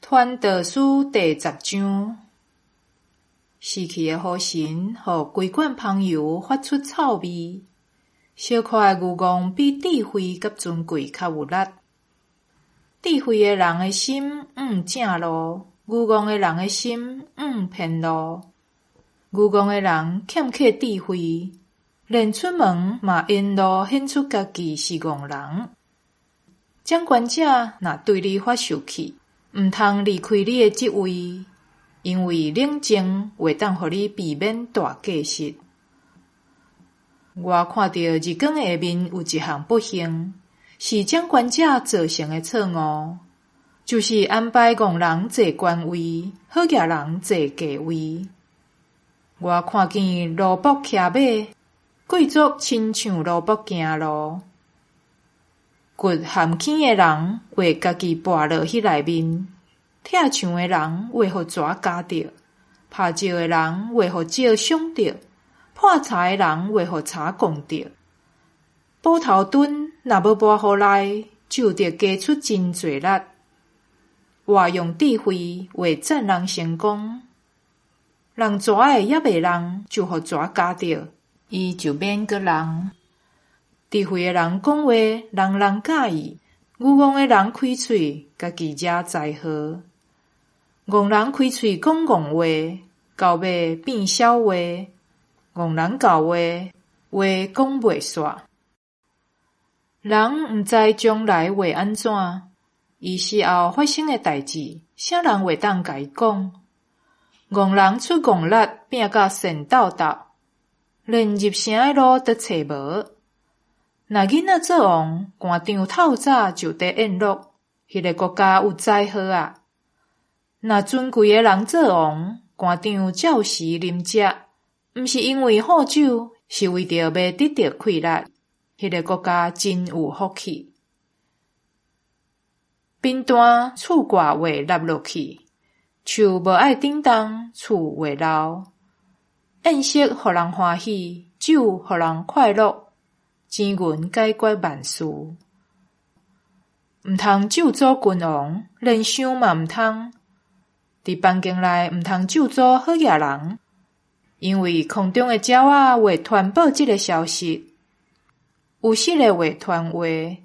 傳道書第十章，死去的河神予規罐香油發出臭味。小可的愚戇比智慧佮尊貴較有力。智慧的人的心往正路，愚戇的人的心往偏路。愚戇的人欠缺智慧，連出門嘛沿路顯出家己是戇人。掌權者若對你發受氣，毋通離開你的職位，因為冷靜會當予你避免大過失。我看著日光下面有一項不幸，是掌權者造成的錯誤，就是安排戇人坐官位，好額人坐低位。我看見奴僕騎馬，貴族親像奴僕行路。掘陷坑的人會家己跋落彼內面，拆牆的人會予蛇咬著，拍石的人會予石傷著，破柴的人會予柴摃著。斧頭墩若無跋予內，就得加出真濟力。活用智慧會贊人成功，弄蛇的猶未弄，就予蛇咬著，伊就免閣弄。智慧的人講話，人人佮意；愚戇的人開喙，家己惹災禍。戇人開喙講戇話，到尾變痟話；戇人厚話，話講袂煞。人毋知將來會按怎，伊死後發生的代誌，啥人會當共伊講？戇人出戇力，拚甲神鬥鬥，連入城的路都揣無。若囡仔做王，官長透早就佇宴樂，彼个國家有災禍啊！若尊貴的人做王，官長照時啉食，毋是因為好酒，是為著欲得著氣力，彼个國家真有福氣。貧惰厝蓋會塌落去，樹無愛振動，厝會老。宴席予人歡喜，酒予人快樂。錢銀解決萬事，毋通咒詛君王，連想嘛毋通。佇房間內毋通咒詛好額人，因為空中的鳥仔會傳報這个消息。有實的話傳話，